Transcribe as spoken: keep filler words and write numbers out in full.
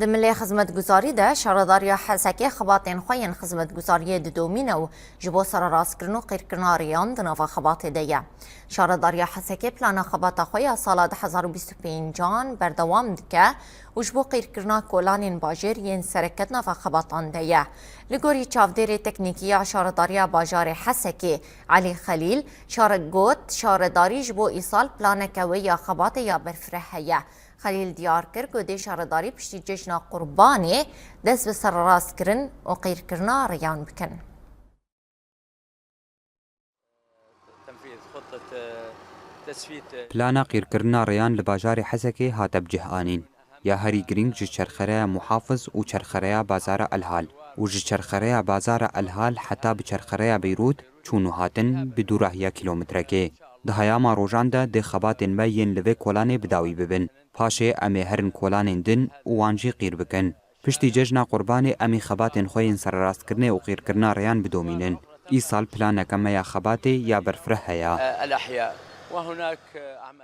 Di milê xizmetguzarî de, Şaredariya Hesekê xebatên xwe yên xizmetguzariyê didomîne û ji bo sererastkirin û qîrkirina rêyan di nava xebatê de ye. Şaredariya Hesekê plana xebata xwe ya sala du hezar û bîst û pêncan berdewam dike û ji bo qîrkirina kolanên bajêr yên sereke di nava xebatan de ye. Li gorî çavdêrê teknîkî ya Şaredariya Bajarê Hesekê, Elî Xelîl, şare got, şaredarî ji bo îsal planeke wê ya xebatê ya berfireh heye. Xelîl diyar kir ku dê şaredarî piştî cejna Qurbanê dest bi sererastkirin û qîrkirina rêyan bikin. Plana qîrkirina rêyan li bajarê Hesekê hate bi cih anîn. Ya herî girîng ji çerxereya Muhafiz û çerxereya bazara Elhal û ji çerxereya bazara Elhal heta bi çerxereya Beyrût çûn û hatin bi dûrahiya kîlometrekê. Di heyama rojan de dê xebatên me yên li vê kolanê bi dawî bibin. Paşê em ê herin kolanên din û wan jî qîr bikin. Piştî cejna Qurbanê em ê xebatên xwe yên sererastkirinê û qîrkirina rêyan bidomînin. Îsal planeke me ya xebatê ya berfireh heye.